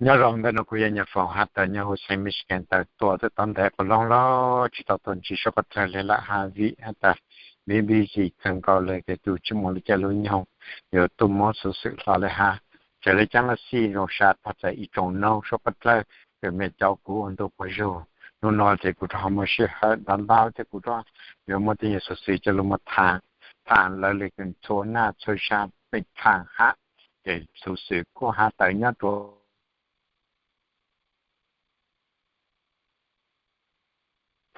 Nyob zoo ntawm no kuv yog Nyaj Foom has tas nyob huv xeev Michigan tawm tuaj twb tau ntev qas loog lawm tsis tau tuaj ntsib suab pov thawj li lawm hab vim has tas vib vib zis kawg nkaus li ces tus tsis muaj lub caij lub nyoog yuav tuaj muab xuv xwm hlo li hab. Raws li caab laj xij zoo sab tag txais ib tsoom noog suab pov thawj kws mej caum kuv ua ntu quas zug. Hnub no ces kuv rov ho muaj sij hawm ntau ntau thiab kuv rov yuav muaj tej nyuag xuv xwm coj lug muab thaam, thaam lawv li kws txhua naj txhua sab peb thaam hab. Ces xuv xwm kuj has tawm nyob rua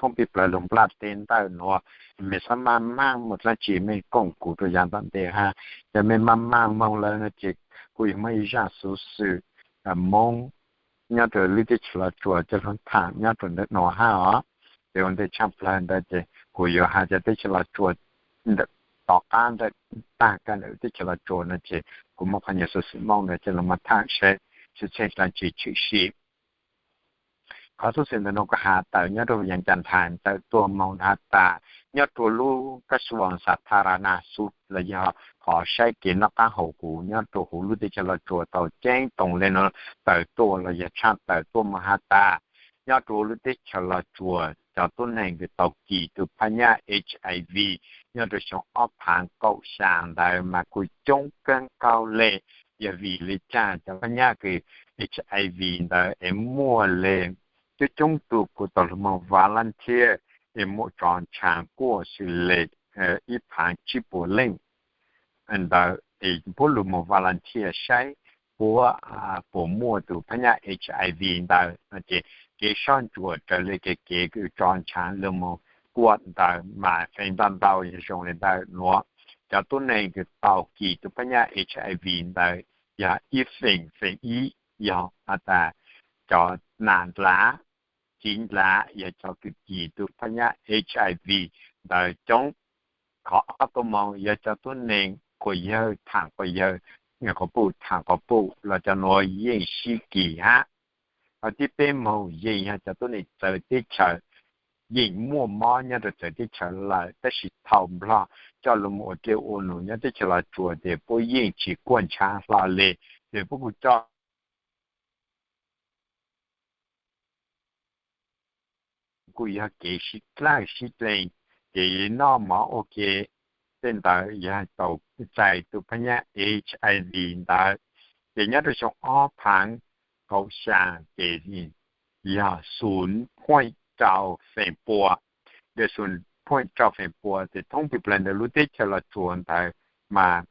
thoob peb plaws lug nplaj teb ntawm nuav, mej xav maj maj muaj dlaab tsi mej koom kuv rua yav tom ntej hab. Yog mej maj maj moog lawm no ces kuv yuav muab ib zaaj xuv xwm Moob nyob rua lub teb chaws Los Tsuas coj lug thaam nyob rua ntawm nuav hab os. Ces ua ntej tshaj plawg ntawd ces kuv yuav has cov teb chaws Los Tsuas ntawm tom qab ntawm, tag kag ntawm teb chaws Los Tsuas no ces kuv muab qhov nyuag xuv xwm Moob ntawd coj lug muab thaam seb tshwj txheej dlaab tsi tshwm sim. Qhov xuv xwm ntawm nuav kuv has tawm nyob rua yav Cas Thais tawm tuaj moog has tas nyob rua lub kab xu as Xa Tha Ra Na Xu los yog qhov saib kev noj qaab haus huv nyob rua huv lub teb chaws Los Tsuas tau ceeb toom le nuav tawm tuaj los yog tshaj tawm tuaj moog has tas nyob rua lub teb chaws Los Tsuas cov tuab neeg kws tau kis tug phab nyaj HIV nyob rua xyoo ob phaav kaum xyaa ntawd mas kuj coob kawg nkaus le. Yog vim le caag cov phab nyaj kws HIV ntawd es muaj le coob coob tug kuj tau lug moog volunteer es muaj tso ntshaav kuaj xws le ib phaav tsib puas leej ntawd es puab lug moog volunteer saib puab puas muaj tug phab nyaj HIV ntawd no ces kev soj ntsuam raws le kev kev kws tso ntshaav lug moog kuaj ntawd mas feem ntau ntau yog zoo le ntawm nuav. Cov tuab neeg kws tau kis tug phab nyaj HIV ntawd yog ib feem, feem ib yog has tas cov nam ndlav, txiv ndlav yog cov kws kis tug phab nyaj HIV ntawd coob. Qhov ob tuab moog yog cov tuab neeg quas yawg thaam quas yawg, quas puj thaam quas puj los cov nuav yeej sib kis hab. Qhov thib peb moog yeej yog cov tuab neeg txawv teb chaws yeej muaj mob nyob rua txawv teb chaws lawm tab sis thaum Nplog coj lug moog ua dlej ua num nyob teb chaws Los Tsuas ces puab yeej tsis kuaj ntshaav hlo le, ces puab kuj coj kuj yog kev sib dlaaj sib dleeg, kev noj mov ua ke, tej ntawd yog tau txais tug phab nyaj HIV ntawd. Ces nyob rua xyoo ob phaav kaum xyaa ces yog xum point rau feem pua, yog xum point rau feem pua ces thoob peb plaws ntawm lub teb chaws Los Tsuas ntawd mas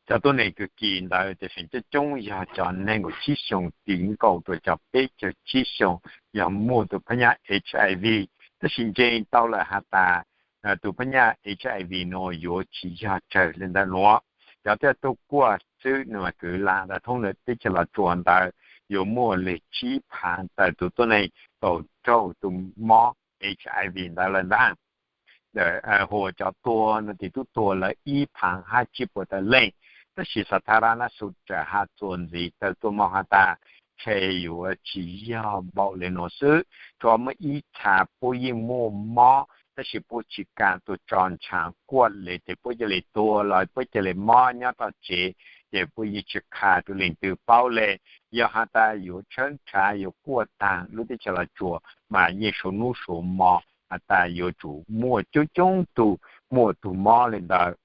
cov tuab neeg kws kis ntawd ces feem coob coob yog cov neeg nkaum tsib xyoos tiv nkaus rua cov peb caug tsib xyoos yog muaj tug phab nyaj HIV. Tab sis ntseeg tau lawm has tas tug phab nyaj HIV nuav yuav tsis yog tsawg le ntawm nuav. Cov tuaj kuaj xwb nwg mas kwv lam tas thoob ntawm teb chaws Los Tsuas ntawd yuav muaj le tsib phaav tawm tug tuab neeg tau raug tug mob HIV ntawd lawm ntag. Huas cov tuag no ces tub tuag lawm ib phaav hab tsib puas tawm leej, tab sis Xa Tha Ra Na Xu txawm has txuas ntxiv tawm tuaj moog has tas ntshe yuav tsis yog npaum le nuav xwb, rua muaj ib txha puab yeej muaj mob tab sis puab tsis kam tuaj tso ntshaav kuaj le ces puab ca le tuag los puab ca le mob nyob tom tsev, ces puab yeej tsis qha rua leej twg paub le. Yog has tas yuav tshawb nrhav yuav kuaj taag lub teb chaws Los Tsuas mas yeej suav nub suav mo has tas yuav tsum muaj coob coob tug muaj tug mob le ntawd.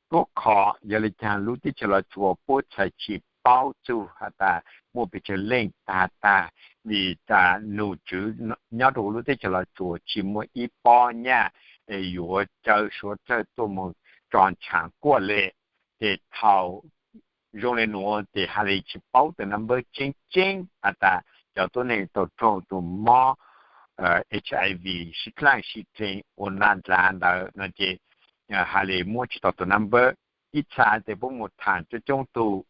Tuab qhov yog le caag lub teb chaws Los Tsuas puab txhais tsis paub txug has tas muaj pes tsawg leej tag tag, vim tas num tswv nyob rua lub teb chaws Los Tsuas tsis muaj ib pob nyaj es yuav caw suav dlawg tuaj moog tso ntshaav kuaj le. Ces thaum zoo le nuav ces has le tsis paub tug number tseeb tseeb has tas cov tuab neeg tau raug tug mob HIV sib dlaaj sib dleeg ua nam ndlav ntawd no ces has le muab tsis tau tug number. Ib txha ces puab moog thaam coob coob tug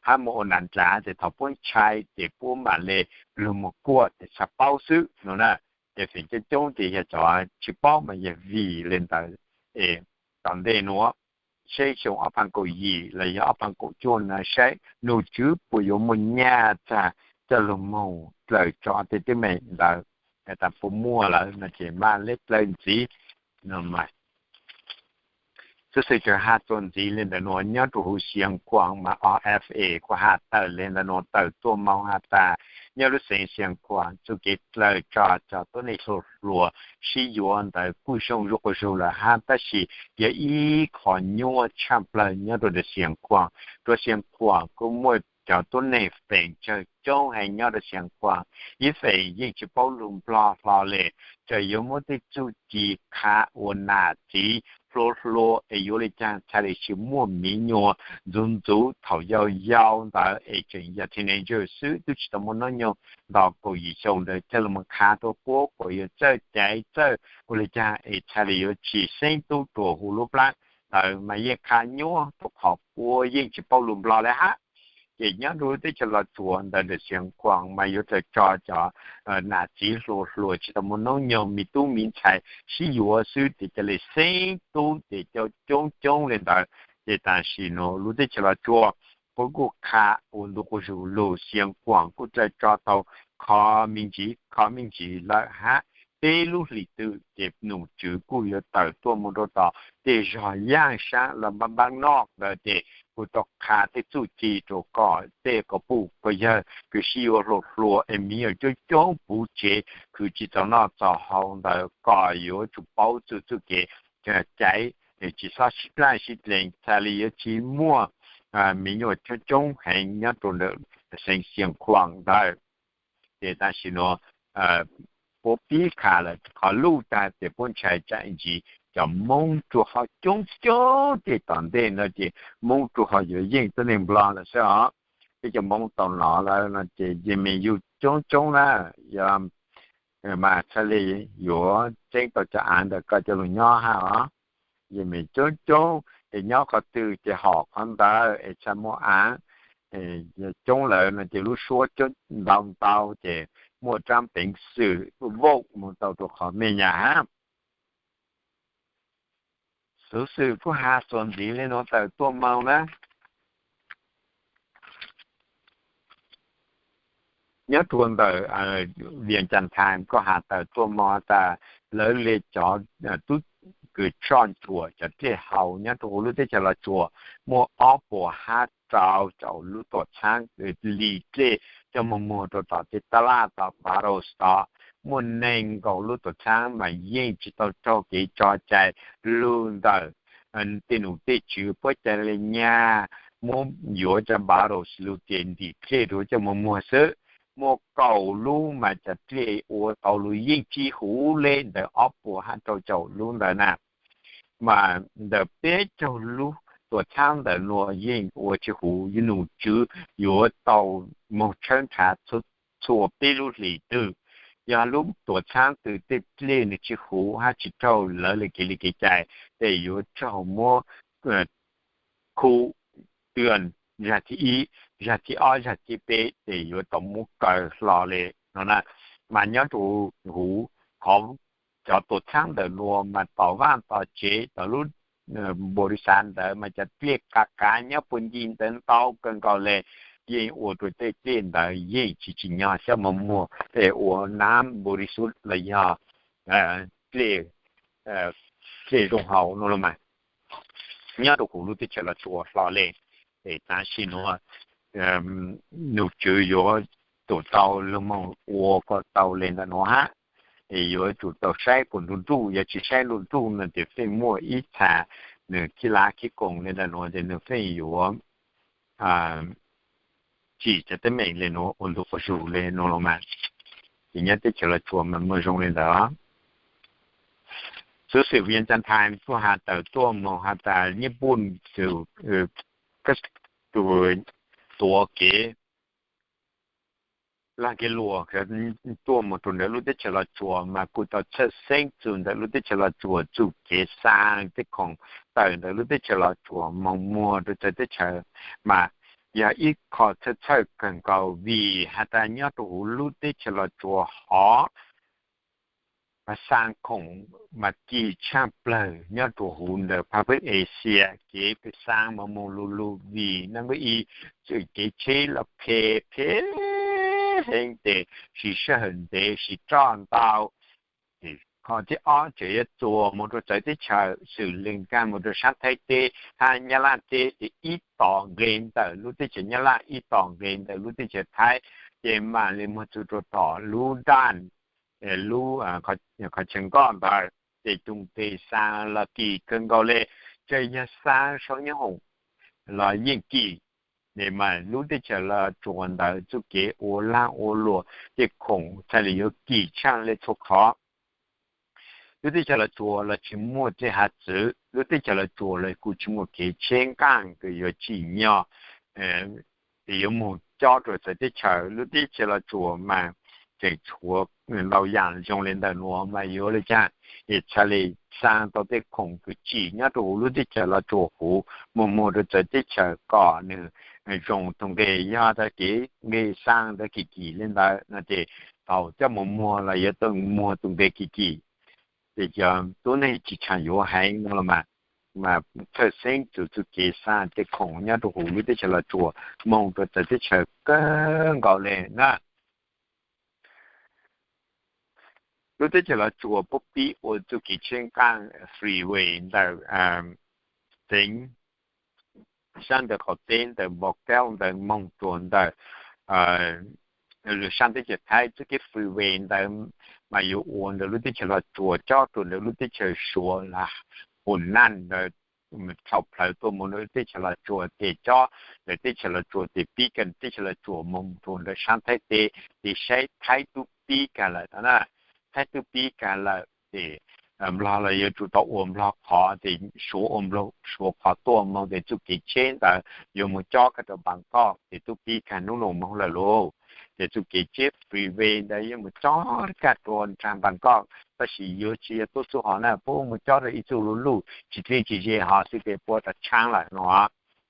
hab moog ua nam ndlav ces thaum puab ntshai ces puab mam le lug moog kuaj ces txhaj paub xwb no na. Ces feem coob coob ces yog cov tsis paub mas yog vim le ntawd. Es tom ntej nuav saib xyoo ob phav kaum yim los yog ob phav kaum cuaj na saib num tswv puas yuav muaj nyaj txag coj lug moog dlaws tso tej teeb meem ntawd tas puas muaj lawm no ces mam le dlaws ntxiv no mas. Xov xwm tseem has txuas ntxiv li ntawm nuav nyob rua huv Xiav Khuam mas O F A kuj has tawm li ntawm nuav tawm tuaj moog has tas nyob lub xeev Xiav Khuam txuj kev dlaws tso cov tuab neeg hluas hluas sib yuav ntawd kuj zoo zuj quas zug lawm hab, tab sis yog ib qho nyuaj tshaj plawg nyob rua ntawm Xiav Khuam. Rua Xiav Khuam kuj muaj cov tuab neeg feem tsawg coob heev nyob rua Xiav Khuam, ib feem yeej tsi paub lug Nplog hlo le, txawm yuav muab tej txuj ci qha ua nam txiv hluas hluas es yuav le caag txhaj le tsi muaj miv nyuas ntxuv ntxuv thaum yau yau ntawd es tseem yog teenager xwb tub tsi tau muaj noob nyoog nto kaum yim xyoo ntawd coj lug moog qha rua puab kuas yuav txawj caiv txawj ua le caag es txhaj le yuav tsi xeeb tub rua huv lub plab ntawd mas yeej qha nyuaj rua qhov puab yeej tsi paub lug Nplog le hab. Ces nyob rua lub teb chaws Los Tsuas ntawd ntawm Xiav Khuam mas yuav txawm tso cov nam txiv hluas hluas tsi tau muaj noob nyoog miv tub miv ntxhais sib yuav xwb tes ca le xeeb tub tes coob coob coob le ntawd. Ces tam sim nuav lub teb chaws Los Tsuas puab kuj qha ua ntu quas zug lug, Xiav Khuam kuj txawm tso tau qhov me ntsis qhov me ntsis lawm hab. Peb lub hlis twg ces nom tswv kuj yuav tawm tuaj moog rua tom tej zog yaaj saab lug npaab npaab noj ntawd ces kuj tau qha tej txuj ci rua kom tej quas puj quas yawg kws sib yuav hluas hluas es miv nyuam coob coob puv tsev khwv tsi txaus noj txaus haus ntawd kom yuav tsum paub txuj txuj kev caiv, tsi xob sib dlaaj sib dlees txhaj le yuav tsi muaj miv nyuam coob coob heev nyob rua ntawm xeev Xiav Khuam ntawd. Ces tam sim nuav puab pib qha lawm qhov luj tag tes puab ntshai tsam ntsis cov Moob rua ho coob coob tej tom ntej no ces Moob rua ho yuav yeej tuab neeg Nplog lawm xwb os. Peb cov Moob tau nov lawm no ces yeej me yug coob coob na, yog mas txhaj le yuav txeeb tau cov av ntawm koj coj lug nyob hab os. Yeej me coob coob es nyob qhov twg ces hom qhov ntawd es txhaj muaj av. Yog coob lawm no ces lub suab coob ntau ntau ces muaj rab peev xwm vooj moog tau rua qhov mej nyam hab. Xuv xwm kuj has txuas ntxiv le nuav tawm tuaj moog na. Nyob rua ntawm Vias Cas Times kuj has tawm tuaj moog tas lawv le cov tub kws tsoj ntsuam cov dlej haus nyob rua huv lub teb chaws Los Tsuas muaj ob puas hab rau caum lub tuam txhaab lim dlej coj moog muag rua tom tej taj laj tom Battles tod. Muaj neeg nkaum lub tuam txhaab mas yeej tsi tau raug kev tso cai lug ntawm tej nom tej tswv puab ca le nyag muab yuav cov Battles lug ces ntim dlej rua coj moog muag xwb. Muaj kaum lub mas cov dlej ua tau lug yeej tsi huv le ntawm ob puas hab rau caum lub ntawd na. Mas ntawm peb caug lub tuam txhaab ntawm nuav yeej ua tsi huv, yog nom tswv yuav tau moog tshawb nrhav txhua peb lub hlis twg. Yog lub tuam txhaab twg tej dlej nwg tsi huv hab tsi raug lawv le kev li kev cai, tes yuav raug muab khu twm zag thib ib, zag thib ob, zag thib peb tes yuav tau muab kaw hlo le no na. Mas nyob rua huv qhov cov tuam txhaab ntawm nuav mas tom vaaj tom tsev tom lub npau li xav ntawd mas cov dlej qav qav nyob puag ncig ntawd ntau kawg nkaus le, yeej ua rua tej dlej ntawd yeej tsi tsim nyog xyab moog muag es ua nab npau li xub los yog dlej zoo haus no los mas. Nyob rua huv lub teb chaws Los Tsuas hlo le, es tam sim nuav nom tswv yuav tsum tau lug moog ua kom tau le ntawm nuav hab. Es yuav tsum tau saib puas nruj nruj, yog tsi saib nruj nruj no tes feej muaj ib txha nwg khib lab khib koos le ntawm nuav tes nwg feej yuav tsim cov teeb meem le nuav ua ntu quas zug le nuav los mas. Ces nyob teb chaws Los Tsuas mas muaj zoo le ntawd. Xuv xwm Vias Cas Times kuj has tawm tuaj moog has tas Nyij Pooj tus tuav kev laag kev luam tuaj moog rua ntawm lub teb chaws Los Tsuas mas kuj tau txhawj xeeb txug ntawm lub teb chaws Los Tsuas txuj kev xaa tej khoom tawm ntawm lub teb chaws Los Tsuas moog muag rua txawv teb chaws mas yog ib qho txhawj txhawj kawg nkaus vim has tas nyob rua huv lub teb chaws Los Tsuas hov pab xaa khoom mas kim tshaaj plawg nyob rua huv ntawm pab peb Asia. Kev pab xaa mas moog lug lug vim nab npab ib, kev tsheb los phem phem heev tes siv sij hawm ntev siv roj ntau, ces Ho thib ob tseem yuav txuas mus rau txawv teb chaws xws li nkag mus rau sab Thaib teb hab Nyab Laj teb, ces ib tom nqes ntawm lub teb chaws Nyab Laj, ib tom nqes ntawm lub teb chaws Thaib, ces mam li mus txug rau tom lub daj, lub qhov chaw nkoj ntawd, ces tus nqes xa los kim kawg nkaus le. Tsuas yog xa saum nyob hoom los yeej kim, mas lub teb chaws Los Tsuas ntawd txuj kev ua lag ua luam tej khoom txhaj li yuav kim tshaaj le txhua qhov. Lub teb chaws Los Tsuas los tsis muaj tej hav txwv, lub teb chaws Los Tsuas los kuj tsis muaj kev tsheb nqaj kws yuav tsim nyog yuav mus cob rau txawv teb chaws. Lub teb chaws Los Tsuas mas tseem tshuav ntau yaam zoo le ntawm nuav mas yuav le caag es txhaj li xa tau tej khoom kws tsim nyob rau huv lub teb chaws Los Tsuas huv mus muag rau txawv teb chaws kom nwg zoo tus nqes. Yog tau kev nqes xa tau kim kim le ntawd no ces thaus coj mus muag los yuav tau muag tus nqes kim kim. Ces cov tub neeg tsis tshua yuav heev no los mas, mas txhawj xeeb txug txuj kev xa tej khoom nyob rau huv lub teb chaws Los Tsuas moog rau txawv teb chaws kawg nkaus le na. Lub teb chaws Los Tsuas puab pib ua txuj kev tsheb nqaj freeway ntawm xeev sab ntawm qaum teb ntawm Npau Kauj ntawd moog rua ntawm lwm sab teb chaws Thaib. Txuj kev freeway ntawd mas yuav ua ntawm lub teb chaws Los Tsuas cob rua ntawm lub teb chaws Suav los Hu Naj ntawd, tshau plawv tuaj moog ntawm lub teb chaws Los Tsuas ces cob ntawm teb chaws Los Tsuas ces pib kag teb chaws Los Tsuas moog rua ntawm sab Thaib teb, ces saib Thaib tub pib kag lawm na. Thaib tub pib kag lawm ces Nplog los yuav tsum tau ua Nplog qhov, ces Suav ua Nplog, Suav qhov tuaj moog ces txuj kev tsheb ntawd yuav mus cob kag rua Npab Koj ces tub pib kag nub nua moog lawm lauj. Ces txuj kev tsheb freeway ntawd yuav mus cob kag rua nraag Npab Koj, tab sis yuav tsis yog tuab txuj hov na, puab mus cob rua ib txuj luj luj tsis dlej tsis ze hov xwb ces puab rov tshaab lawm no.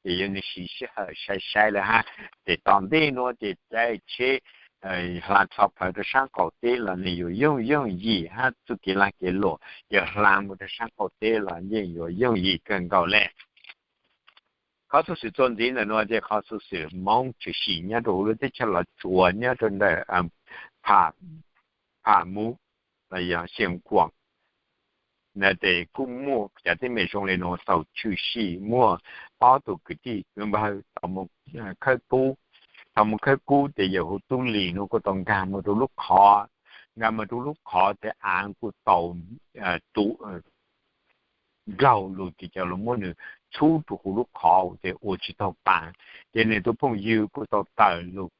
Ces yog nwg siv sij hawm sai sai lawm hab. Ces tom ntej nuav ces caij tsheb hla tshau plawv rua sab qaum teb los nwg yuav yooj yooj yim hab txuj kev lag kev luam yog hla mus rua sab qaum teb los yeej yuav yooj yim kawg nkaus le. Qhov xuv xwm txuas ntxiv ntawm nuav ces qhov xuv xwm Moob tshwm sim nyob rua huv lub teb chaws Los Tsuas nyob rua ntawm Pham Muv los yog Xeem Khuam na, ces kuj muaj cov teeb meem zoo le nuav tau tshwm sim muaj ob tug kwv tij kwv npawg tau mus khawb kub. Tau mus khawb kub ces yawg huv Tub Lis nuav kuj tau nkag mus rua lub qhov, nkag mus rua lub qhov ces aav kuj tau tu nraug lug ces coj lug muab nws txhub rua huv lub qhov ces ua tsis taug paas. Ces nws tus phooj ywg kuj tau tawm lug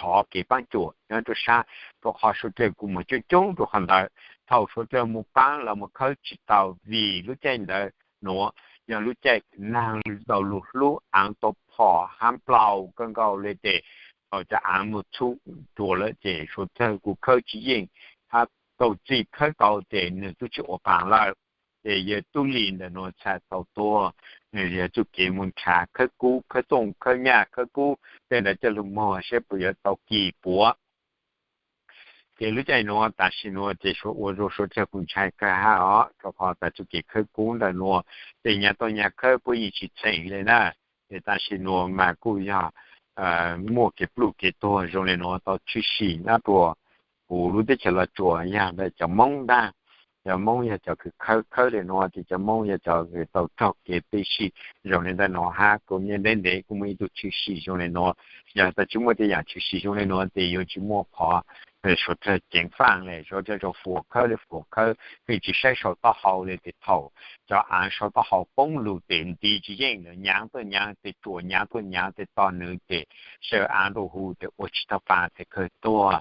thov kev paab cuam nyob rua sab, rua qhov suav dlawg kuj mus coob coob rua qhov ntawd. Thaum suav dlawg mus paab los mus khawb tsis tau vim lub caij ntawd nuav yog lub caij naag tau lug hlub, aav tau phom hab nplaum kawg nkaus le ces thaum cov aav mus txhub rua lawm ces suav dlawg kuj khawb tsis yeej, hab tau txij khawb tau ces nws tub tsis ua paas lawm. Ces yawg Tub Lis ntawm nuav txhaj tau tuag. Nws yog txuj kev mus nrhav khawb kub, khawb txooj khawb nyaj, khawb kub tej ntawd coj lug muag saib puas yuav tau kis puav. Ces lub caij nuav tam sim nuav ces ua rua suav dlawg kuj ntshai kawg hab os, rua qhov tas txuj kev khawb kub ntawm nuav ces nyag tau nyag khawb puab yeej tsis txheem le na. Ces tam sim nuav mas kuj yog muaj kev pluj kev tuag zoo le nuav tau tshwm sim nyob rua huv lub teb chaws Los Tsuas yog ntawm cov Moob ntag. Cov Moob yog cov kws khawb khawb le nuav ces cov Moob yog cov kws tau raug kev peb sij zoo le ntawm nuav hab. Kuv nyob ntev ntev kuj muaj ib tug tshwm sim zoo le nuav. Yog tas tsis muaj tej yaam tshwm sim zoo le nuav ces yuav tsis muaj qhov suav dlawg ceev faaj le, suav dlawg tau fuam khawb le fuam khawb, pheej tsis saib sau taub hau le ces thaum cov aav sau taub hau poob lug ces nti tsis yeej, nyaav tuaj nyaav ces tsuam, nyaav tuaj nyaav ces tog nws ces saw aav rua huv ces ua tsis taug paas ces kawg tuag.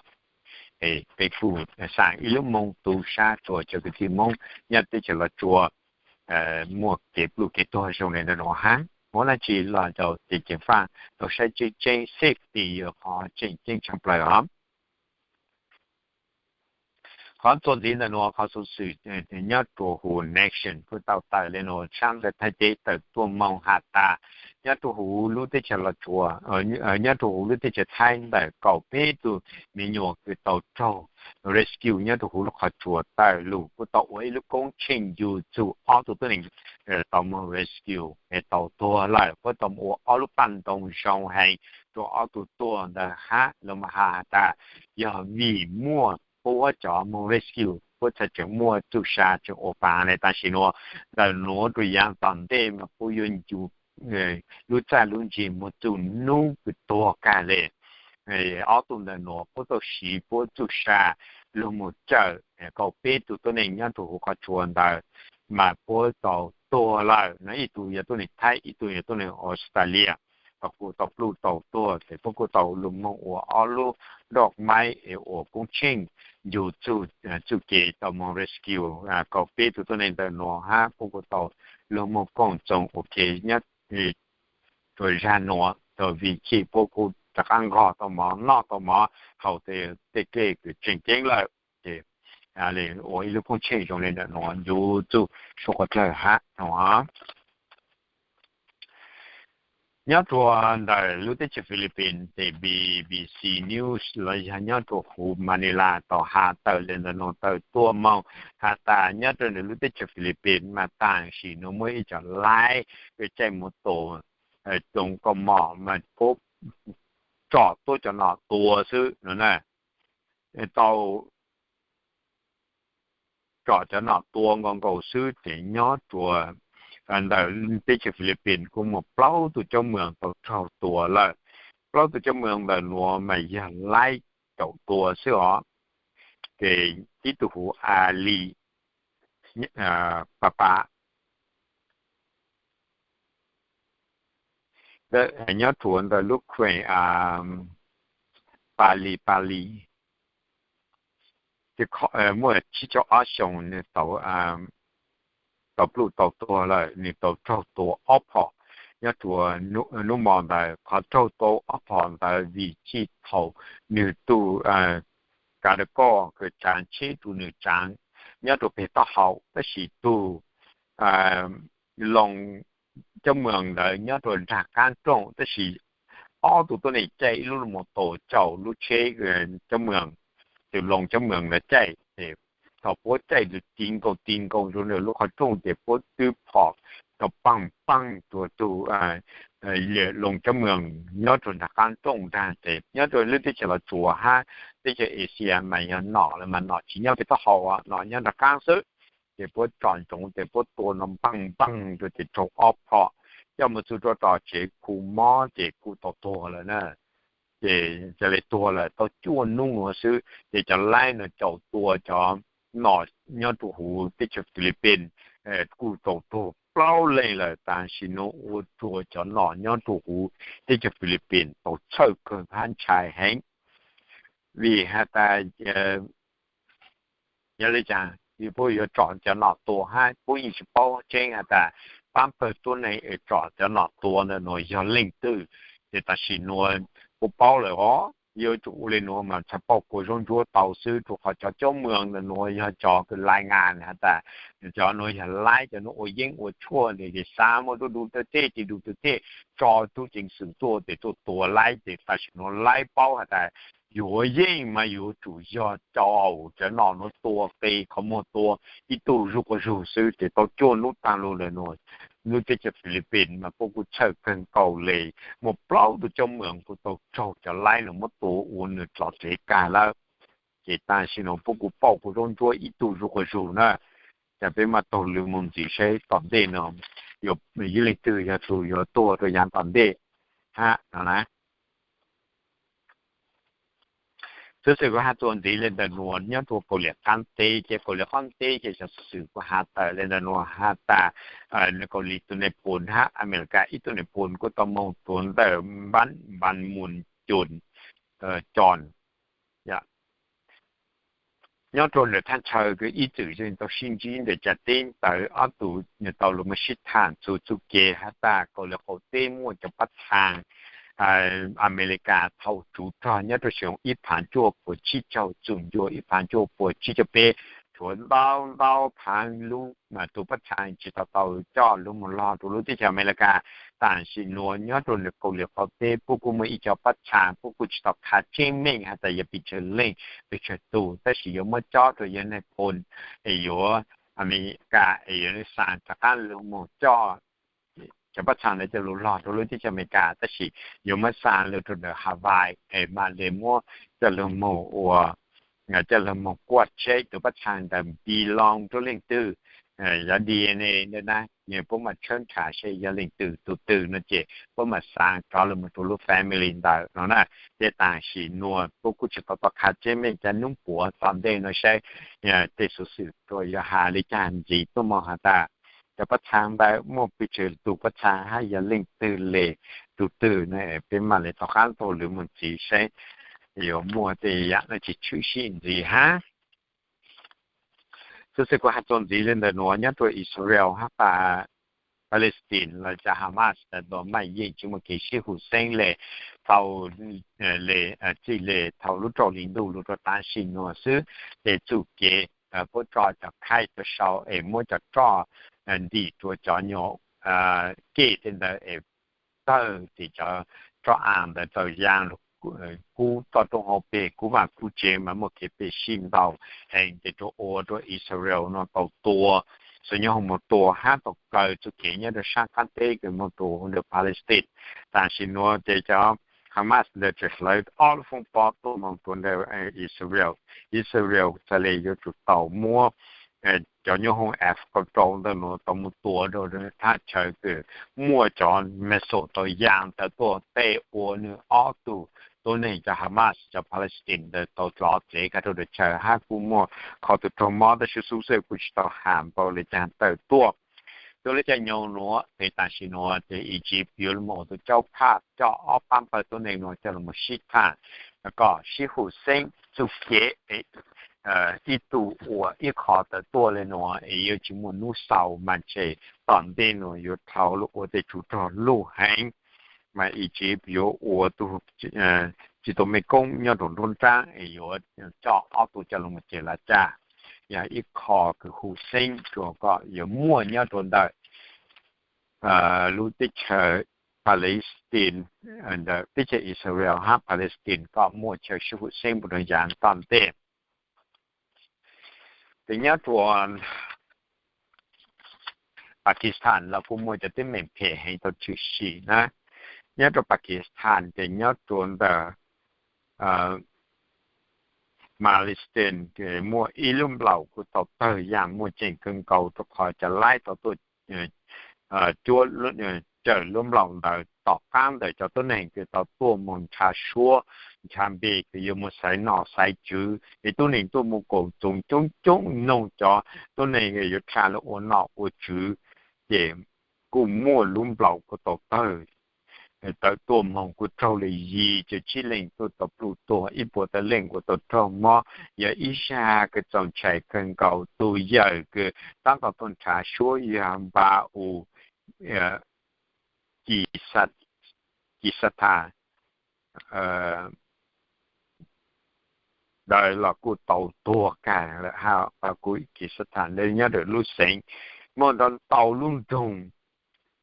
Peb kuj xaam ib lub moo tu sab rua cov kwv tij Moob nyob teb chaws Los Tsuas muaj kev pluj kev tuag zoo le ntawm nuav hab. Muaj dlaab tsi los rau ces ceev faaj tau saib tseeb tseeb, safety yog qhov tseem ceeb tshaj plaws os. Qhov txuas ntxiv ntawm nuav qhov xuv xwm nyob rua huv Nation kuj tau tawm le nuav, sab ntawm Thaib teb tawm tuaj moog has tas nyob rua huv lub teb chaws Los Tsuas, nyob rua huv lub teb chaws Thaib ntawm kaum peb tug me nyuam kws tau raug rescue nyob rua huv lub qhov tsua tawm lug kuj tau ua ib lub koob tsheej yug txug ob tug tuab neeg tau moog rescue es tau tuag lawm. Puab tau ua ob lub paj ntoo zoo heev rua ob tug tuag ntawd hab. Lug mas has tas yog vim muaj puab cov moog rescue puab txhaj tseem muaj txuj sa tseem ua pav le. Tam sim nuav ntawm nuav rua yaav tom ntej mas puab yuav ncu lub txaj lub ntsig muaj txuj nub kws tuag kag le. Ob tug ntawm nuav puab tau siv puab txuj sa lug moog cawm kaum peb tug tuab neeg nyob rua huv qhov tsua ntawd, mas puab tau tuag lawm no. Ib tug yog tuab neeg Thaib, ib tug yog tuab neeg Australia, kuj tau pluj tau tuag. Ces puab kuj tau lug moog ua ob lub doj maib es ua koob tsheej ncu txuj kev tau moog rescue kaum peb tug tuab neeg ntawm nuav hab puab kuj tau lug moog koom txoos ua ke nyob rua zag nuav. Tau vim chim puab kuj rov qab nqog tau mov noj tau mov haus tej kev kws tseem ceeb lawm. Ces ua ib lub koob tsheej zoo le ntawm nuav ncu txuj suav qhov dlawg hab no. Nyob rua ntawm lub teb chaws Philippines ces BBC News los yog nyob rua huv Manila tau has tawm le ntawm nuav tawm tuaj moog has tas nyob rua ntawm lub teb chaws Philippines mas tam sim nuav muaj ib cov laib kws caij mus tua toov kaus mom mas puab tsom tuab cov nom tua xwb no na. Tau tsom cov nom tua nkaus nkaus xwb ces nyob rua ntawm teb chaws Philippines kuj muaj plaub tug cov moos tau raug tua lawm. Plaub tug cov moos ntawm nuav mas yog laib caum tua xwb os. Ces ib tug hu ua Li Papa nyob rua ntawm lub kheem Pali Pali, muaj tsib caug ob xyoos nwg tau pluj tau tuag lawm, nwg tau raug tua ob phom nyob rua nub mo ntawd. Qhov raug tua ob phom ntawd vim txij thaum nwg tug kav da koj kws tsaav tsheb rua nwg tsaav nyob rua peg taub hau, tab sis tug loo cov moos ntawd nyob rua nraag qaab rooj, tab sis ob tug tuab neeg caij ib lub lub mus tua caum lub tsheb cov moos, tus loo cov moos ntawd caij. Thaum puab caij tus ti nkaus ti nkaus rua nwg lub qhov rooj ces puab twb phom rua paag paag rua tug loo cov moos nyob rua nraag qaab rooj nraag. Ces nyob rua lub teb chaws Los Tsuas hab teb chaws Asia mas yog nom los mas nom tsis nyob peg taub hau, nom nyob nraag qaab xwb. Ces puab tsom ntsoov ces puab tua no npaag npaag rua ces raug ob phom, coj mus txug rua tom tsev khu mob ces kuj tau tuag lawm na. Ces ca le tuag lawm tau cuaj nub nuav xwb ces cov laib no caum tua cov nom nyob rua huv teb chaws Philippines kuj tau tuag plaub leej lawm. Tam sim nuav ua rua cov nom nyob rua huv teb chaws Philippines tau txhawj kawg hab ntshai heev, vim has tas yog le caag puab yuav tsom cov nom tua hab puab yeej tsis paub tseeb has tas paab pawg tuab neeg es tsom cov nom tua ntawm nuav yog leej twg. Ces tam sim nuav puab paub lawm os, yuav tsum ua le nuav mas txhaj paub kua zaub ntsuab tau xwb, rua qhov cov cov moos ntawm nuav yog cov kws lai ngas has tas cov nuav yog laib, cov nuav ua yeeb ua tshuaj ntawd ces xav muaj duj du tej tej ces duj du tej tso tub ceev xwm tuaj ces tuaj tua laib. Ces tam sim nuav laib paub has tas yuav yeej mas yuav tsum yog caum cov nom nuav tua qe qhov muag tua ib tug zuj quas zug xwb ces tau cuaj nub taag lug lawm nuav. Lub teb chaws Philippines mas puab kuj txhawj kawg nkaus le, muaj plaub tug cov moos kuj tau raug cov laib nuav muab tua ua nwg tso tsev kag lawm. Ces tam sim nuav puab kuj paub kua zaub ntsuab ib tug zuj quas zug na. Ces peb mam taug lw moog ntxiv seb tom ntej nuav yuav ib leej twg yog tug yuav tuag rua yaav tom ntej hab no na. Xov xwm kuv has txuas ntxiv le ntawm nuav nyob rua Kaus Lim qaab teb ces Kaus Lim qaab teb ces xov xwm kuv has tawm le ntawm nuav has tas Kaus Lim tug nais phoo hab Amelikas ib tug nais phoo kuj tau moog tuav ntawm Npab Npab Moos Coos nyob rua ntawm thaj chaw kws ib txwm tau sib ntsib ntawm cov teb ntawd, ob tug tau lug moog sib tham txug txuj kev has tas Kaus Lim qaum teb muaj cov pab txhaa Amelikas thaum tsuv rog nyob rua xyoo ib phav cuaj puas tsib caug txug ncua ib phav cuaj puas tsib caug peb, tshuav ntau ntau phav lub mas tug pab txhaa tsis tau tau coj lug moog log rua lub teb chaws Amelikas. Tam sim nuav nyob rua ntawm Kaus Lim qaum teb puab kuj muaj ib co pab txhaa puab kuj tsis tau qha tseeb meej has tas yog pes tsawg leej pes tsawg tug, tab sis yuav muab cob rua yawg nais phoo es yuav Amelikas es yuav xa rov qaab lug moog coj cov pab txhaa ntawd coj lug log rua lub teb chaws Amelikas, tab sis yuav muab xa lug rua ntawm Hawaii es mam le muab coj lug moog ua coj los mus kuaj tsheb tus pab txha ntawd npi loo rau leej twg, yog D N A ntawd na, puab mam tshawb nrhav seb yog leej twg tus twg no ces puab mam xav rov los mus rau lub family ntawd no na. Ces tam sim nuav puab kuj tsis tau tau qha tseeb meej cov nub puav tom ntej no saib tej xuv xwm rua yog has li cas ntxiv tuaj moog has tas cov pab txha ntawd muaj pes tsawg tus pab txha hab yog leej twg le tus twg no peb mam le rov qab taug lw mus ntxiv saib yuav muaj tej yam dlaab tsi tshwm sim ntxiv hab. Xuv xwm kuv has txuas ntxiv le ntawm nuav nyob rua Israel hab Palestine los yog Hamas ntawd mas yeej tsis muaj kev sib hum xeeb le thaum le txij le thaum lub rau hli ntuj lug rua tam sim nuav xwb. Ces txuj kev puab tso cov khaib rua sau es muab cov roj ntim rua cov nyuag kej tej ntawd es tawg ces cov roj av ntawd txawm yaa lug kub toj roob hauv peg kub vaaj kub tsev mas muaj kev peg sib ntaus heev ces rua ua rua Israel no tau tua, xuas nyoob hoom moog tua hab tau kaw txuj kev nyob rua saab qaab teb kws moog rua ntawm Palestine. Tam sim nuav ces cov Hamas ntawd tseem hlawv ob lub foob pob tuaj moog rua ntawm Israel. Israel txhad le yuav tsum tau muab cov nyoob hoom F kaum rau ntawm nuav tau mus tua rau thaj chaw kws muaj cov missile tau yaa ntawd tuaj tej ua nwg ob tug tuab neeg cov Hamas cov Palestine ntawd tau dlov txev kag rau dawm chaw hab kuj muaj qhov tug raug mob tab sis xuv xwm kuj tsis tau has npaum le caag tawm tuaj. Tus le caag nyoog nuav ces tam sim nuav ces Egypt yuav lug mus ua tus caub phaj coj ob paab pawg tuab neeg nuav coj lug mus sib tham kom sib hum xeeb txuj kev ib tug ua ib qho tawm tuaj le nuav es yuav tsis muaj nub xaus mas ntshe tom ntej nuav yuav dhau lug ua tej tsov rog luj heev. Mas Egypt yuav ua tug tsis tau mej koob nyob rua nruab nraab es yuav coj ob tug coj lug mus ces lav caj yog ib qho kws hum xeeb rua kom yuav muaj nyob rua ntawm lub teb chaws Palestine, ntawm teb chaws Israel hab Palestine kom muaj chaw sib hum xeeb npaum nuav yav tom ntej. Ces nyob rua Pakistan los kuj muaj cov teeb meem phem heev tau tshwm sim na. Nyob rua Pakistan ces nyob rua ntawm Palestine muaj ib lub nplaum kuj tau tawg yaam muaj ceem kawg nkaus rua qhov cov laib tau tuaj cuab cawm lub nplaum ntawd tom qaab ntawm cov tuab neeg kws tau tuaj moog nrhav suab nrhav npe kws yuav mus xaiv nom xaiv tswv es tuab neeg tuaj mus koom txoos coob coob noog cov tuab neeg yuav dlha lug ua nom ua tswv. Ces kuj muaj lub nplaum kuj tau tawg tawm tuaj moog kuj raug le yim caum tsib leej tuaj tau pluj tuag, ib puas tawm leej kuj tau raug mob. Yog ib zag kws txaus ntshai kawg nkaus, tug yawm kws taab tom tuaj nrhav suab yog Npa U Kis Xas Thas ntawd los kuj tau tuag kag lawm hab Npa U Kis Xas Thas nyob rua lub xeev, muaj ntau ntau lub nroog,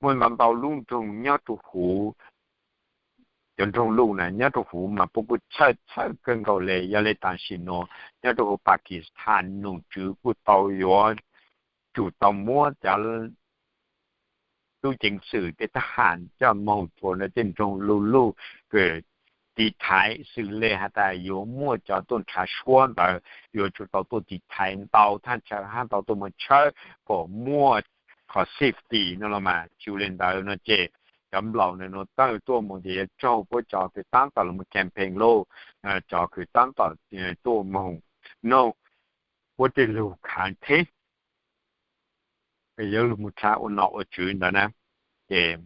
muaj ntau ntau lub nroog nyob rua huv cov nroog luj na nyob rua huv mas puab kuj txhawj txhawj kawg nkaus le. Yog le tam sim nuav nyob rua huv Pakistan nom tswv kuj tau yuav tsum tau muab cov tub ceev xwm tej thab ham coj moog rua ntawm tej nroog luj luj kws tiv thaiv xws le has tas yuav muaj cov tuaj nrhav suab ntawd yuav tsum tau tuaj tiv thaiv ntau thaj chaw hab tau tuaj moog tshawb kom muaj qhov safety no los mas. Tsi le ntawd no ces cov nplaum ntawd nuav tawg tuaj moog ces yuav raug puab cov kws taab tom lug moog campaign lauj, cov kws taab tom tuaj moog noog puab tej lug khaav theb yuav lug moog dlha ua nom ua tswv ntawd na. Ces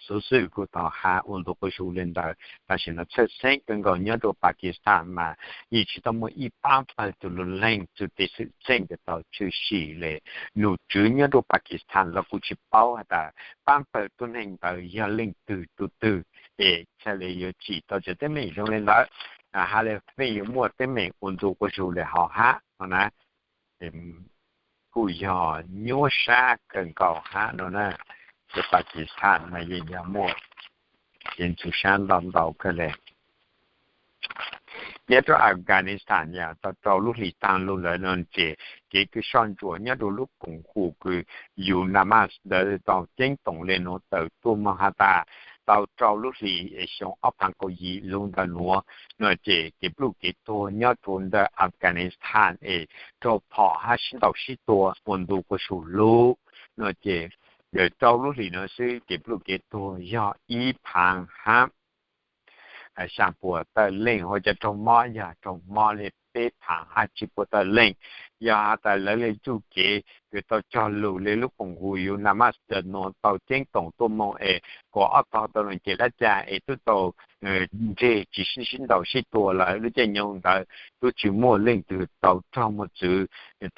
xuv xwm kuj tau has ua ntu quas zug le ntawd. Tam sim no txhawj xeeb kawg nkaus nyob rua Pakistan mas yeej tsis tau muaj ib paab pawg tug lug leeg txug tej xwm txheej kws tau tshwm sim le. Nom tswv nyob rua Pakistan los kuj tsis paub has tas paab pawg tuab neeg ntawd yog leej twg tug twg, es txhaj le yuav tsim tau cov teeb meem zoo le ntawd. Has le pheej yuav muaj teeb meem ua ntu quas zug le hov hab no na. Kuj yog nyuaj sab kawg nkaus hab no na. Cov Pakistan mas yeej yog muaj kev ntxhov sab ntau ntau kawg le. Nyob rua Afghanistan yog tau rau lub hlis taag lug lawm no ces kev kws soj ntsuam nyob rua lub koom haum kws UNAMAS ntawd tau ceeb toom le nuav tawm tuaj moog has tas tau rau lub hlis es xyoo ob phav kaum yim lub ntawm nuav no ces kev pluj kev tuag nyob rua ntawm Afghanistan es raug phom hab sib ntaus sib tua ua ntu quas su lub no ces rau lub hlis no xwb kev pluj kev tuag yog ib phav hab xya puas tawm leej, ua cov raug mob yog raug mob le peb phav hab tsib puas tawm leej. Yog has tas lawv le txuj kev kws tau cog lug le lub koom haum UNAMAS nuav tau ceeb toom tuaj moog es kaum ob tog tau lug ces dab tsi es tub tau ntseg tsi sib ntaus sib tua lawm, lub caij nyoog ntawd tub tsi muaj leej twg tau raug mos txwv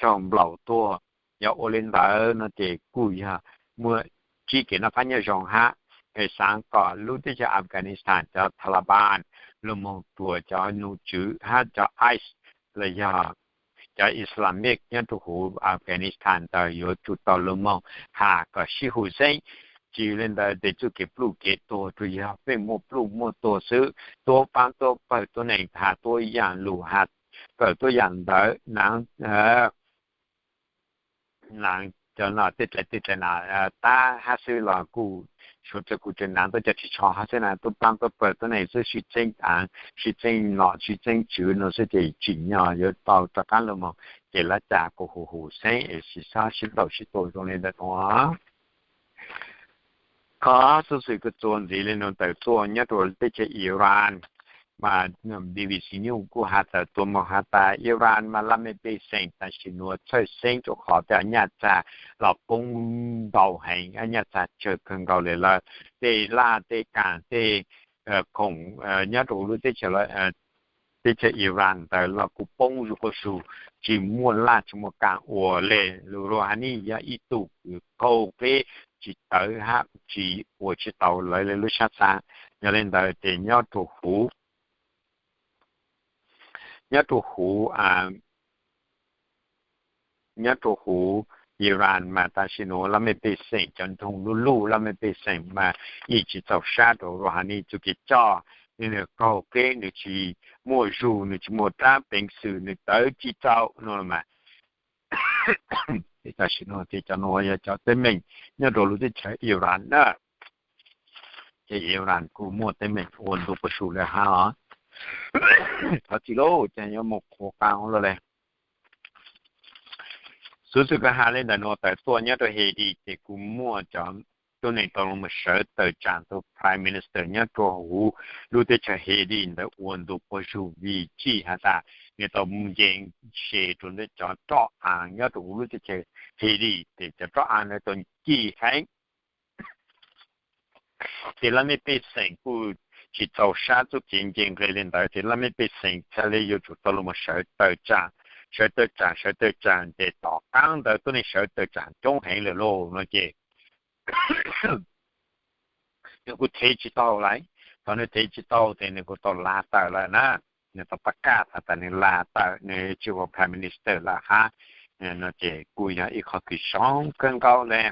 raug nplaum tuag. Yog ua le ntawd no ces kuj yog muaj tsib kev noj qab nyob zoo hab es xaav kom lub teb chaws Afghanistan cov Taliban lug moog rhuav cov nom tswv hab cov ICE los yog cov Islamic nyob rua huv Afghanistan ntawd yuav tsum tau lug moog has kom sib hum xeeb. Tsi le ntawd tes txuj kev pluj kev tuag tsuas yog pheej muaj pluj muaj tuag xwb, tuab paab tuab pawg tuab neeg has tuab yaam lug has kawm tuab yaam ntawd na naav cov no tej dlaim tej dlaim na tab hab xwb los kuj suav txawg kuj tseem naav tuab cov tsis tsho hab xwb na, tuab paab tuab pawg tuab neeg xwb, sib txeeb aav sib txeeb nom sib txeeb tswv no xwb ces tsim nyog yuav tau rov qaab lug moog ces lab cas kuj hum hum xeeb es sib xob sib ntaus sib tua zoo le ntawm nuav. Qhov xuv xwm kws txuas ntxiv le nuav tawm tuaj nyob rua teb chaws Iran, mas BBC News kuj has tawm tuaj moog has tas Iran mas laj mej pej xeem tam sim nuav txhawj xeeb rua qhov tej nyaj txag los poob ntau heev, nyaj txag tsawg kawg nkaus le lawm. Tej laj tej kaam tej khoom nyob rua lub teb chaws teb chaws Iran ntawd los kuj poob zuj quas zug, tsis muaj laj tsis muaj kaam ua le. Lug Rouhani yog ib tug kws qaug qeb tsis tawv hab tsis ua tsis tau lawv le lub sab xaav. Yog le ntawd ces nyob rua huv, nyob rua huv nyob rua huv Iran mas tam sim nuav laj mej pej xeem cov nroog luj luj laj mej pej xeem mas yeej tsis txaus sab rua Rouhani txuj kev coj. Nwg qaug qeb, nwg tsis muaj zug, nwg tsis muaj rab peev xwm, nwg tawv tsis tau no mas tam sim nuav ces cov nuav yog cov teeb meem nyob rua lub teb chaws Iran na. Ces Iran kuj muaj teeb meem ua ntu quas su le hab os. Thov txim lauj, ces yuav moog qhuav qaa lug le. Xuv xwm kws has le ntawm nuav tawm tuaj nyob rua Haiti ces kuj muaj cov tuab neeg tau lug moog sawv tawm tsaam tug Prime Minister nyob rua huv lub teb chaws Haiti ntawd ua ntu quas zug vim txwv has tas nwg tau nce se rua ntawm cov roj aav nyob rua huv lub teb chaws Haiti ces cov roj aav ntawd tau nce heev. Ces laj mej pej xeem kuj tsis txaus sab txuj kev nce nqe le ntawd ces laj mej pej xeem txhad le yuav tsum tau lug moog sawv tawm tsaam, sawv tawm tsaam, sawv tawm tsaam ces tom qaab ntawd tuab neeg sawv tawm tsaam coob heev lawm lauj no ces nwg kuj thev tsis tau lawm. Thaus nwg thev tsis tau ces nwg kuj tau la tawm lawm na. Nwg tau pab kaj has tas nwg la tawm, nwg tsis ua Prime Minister lawm hab no ces kuj yog ib qho kws zoo kawg nkaus le.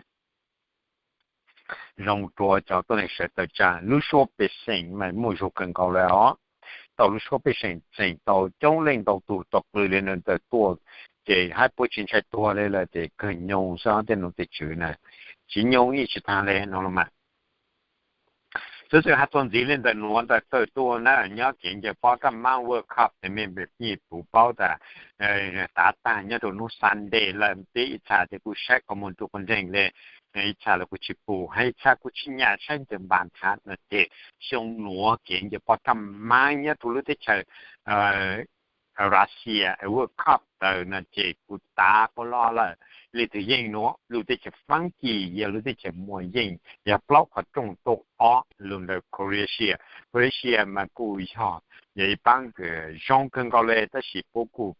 Zoo rua cov tuab neeg sawv tawm tsaam, lub suab pej xeem mas muaj zug kawg nkaus le os. Tau lub suab pej xeem txeem tau coob leej ntau tug tau qw le ntawd tuaj, ces hab puab tsis ntshai tuag le lawm ces kawg nyoog xwb tej nom tej tswv na, tsis nyoog ib tsis taag le no los mas. Xuv xwm has txuas ntxiv le ntawm nuav ntawm tawm tuaj na nyob kev ncaws pob raj maab World Cup tes mej puv paub tas tav taag nyob rua nub Sunday lawm, peb ib txha tes kuj saib qhov muag rua quas nreeg le, ib txha los kuj tsis pum hab ib txha kuj tsis nyam saib ntawm npa nthab no ces xyoo nuav kev ncaws pob raj maab nyob rua lub teb chaws Russia World Cup ntawd no ces kuj tav quas loj lawm. Leej twg yeej nuav? Lub teb chaws Faab Kis yog lub teb chaws muaj yeej, yog plaub qhov rooj tuaj ob lug ntawm Croatia. Croatia mas kuj yog, yog ib paab kws zoo kawg nkaus le tab sis puab kuj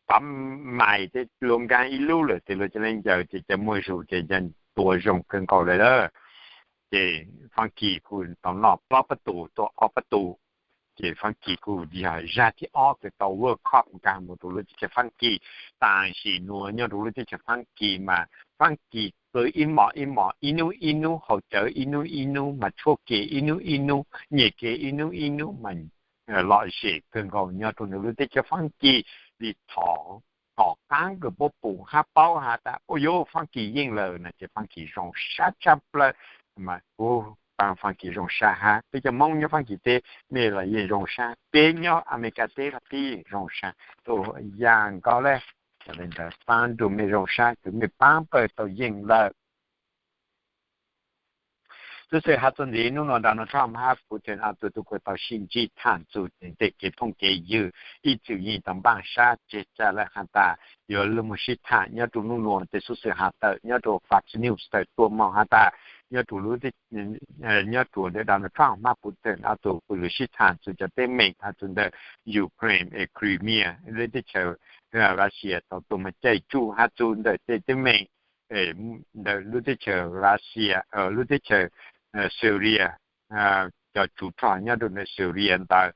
pav mais tej luas nkaag ib lub lawm tes luas ca le ncaws ces cov muaj zug ces yog tua zoo kawg nkaus le lawm. Ces Faab Kis kuj tau noj plaub pab tus tuaj ob pab tus. Ces Faab Kis kuj yog zag thib ob kws tau World Cup nkaag mus rua lub teb chaws Faab Kis. Tam sim nuav nyob rua lub teb chaws Faab Kis mas Faab Kis qw ib mos ib mos, ib nub ib nub, haus cawv ib nub ib nub, mas tshuab ke ib nub ib nub, nyem ke ib nub ib nub mas lom zem kawg nkaus nyob rua ntawm lub teb chaws Faab Kis. Li thaus tom qaab kws puab pum hab paub has tas ua yuav Faab Kis yeej lawm no ces Faab Kis zoo sab tshaj plawg mas kuj paab Faab Kis zoo sab hab, peb cov Moob nyob Faab Kis teb mej los yeej zoo sab, peb nyob Amelikas teb los peb yeej zoo sab, tus yaa nkaus le. Yog le ntawd paab nrug mej zoo sab, kws mej paab pawg tau yeej lawm. Xuv xwm has txug ntxiv, nub nua Donald Trump hab Putin ob tug tub kuj tau sib ntsib thaam txug ntawm kev phooj kev ywg, ib txwm yeej tau npaaj sab tseg tsag lawm has tas yuav lug moog sib thaam. Nyob rua nub nua tej xuv xwm has tawm nyob rua Fox News tawm tuaj moog has tas nyob rua, nyob rua ntawm Donald Trump hab Putin ob tug puv lug sib thaam txug cov teeb meem has txug ntawm Ukraine es Crimea lub teb chaws Russia tau tuaj moog caij tsuj has txug ntawm tej teeb meem ntawm lub teb chaws Russia, lub teb chaws Syria, cov tsov rog nyob rua ntawm Syria ntawd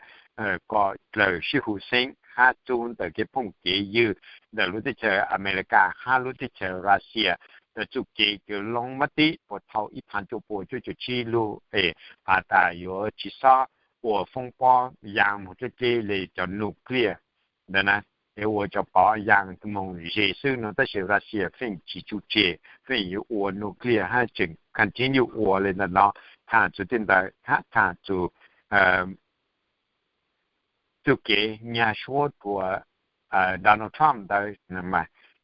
kom dlaws sib hu xeeb hab txug ntawm kev phooj kev ywg ntawm lub teb chaws Amelikas hab lub teb chaws Russia ntawm txuj kev kws loo mab tib puag thaum ib phav cuaj pua cuaj caum tsib lug es has tas yuav tsi xob ua foob pob yaa moog dleb dleb le cov nuclear ntawd na, es ua cov pob yaa moog ze xwb no, tab sis Russia feem tsi tsuj tseg, feem yuav ua nuclear hab tseem continue ua le ntawm no, thaam txug tej ntawd hab thaam txug txuj kev nyag suab rua Donald Trump ntawd,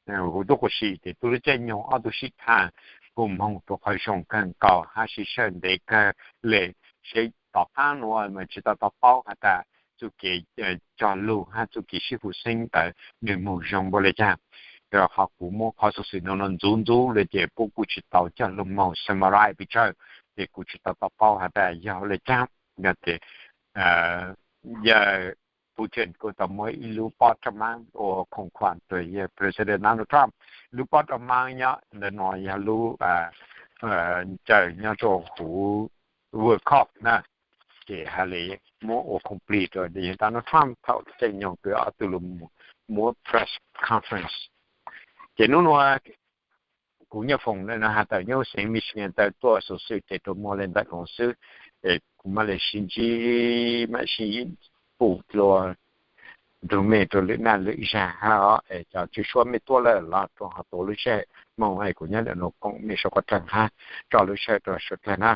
huv tuab quas si ces tub lub caij nyoog ob tug sib thaam kuj moog rua qhov zoo kawg nkaus hab sib sawj ntev kawg le. Seb tom qaab nuav mas tsi tau tau paub has tas txuj kev cog lug hab txuj kev sib hu xeeb ntawd nwg moog zoo npaum le caag. Rua qhov kuv muab qhov xuv xwm nuav ntxuv ntxuv le ces puab kuj tsi tau coj lug moog summarize pes tsawg, ces kuv tsi tau tau paub has tas yog le caag. Yog ces yawg Putin kuj tau muab ib lub pob roj maab ua khoom khuam rua yawg President Donald Trump. Lub pob roj maab nyob ntawm no yog lub ncaws nyob rua huv World Cup na, ces has le muab ua khoom plig rua yawg Donald Trump thaum caij nyoog kws ob tug lug muab press conference. Ces nub nua kuv Nyiaj Foom no has tawm nyob xeev Michigan tawm tuaj xuv xwm ces rua muaj le ntawm nuav xwb, es kuv mam le sib ntsib, mam sib pum dlua nrug mej rua lwm naj lwm zag hab os. Es cov tswv suab mej tuaj lawm los rua ho tuav lub sij hawm moog es kuv nyob ntawm nuav koom mej suav kuas dlaag hab tso lub sij hawm rua suav dlaag na.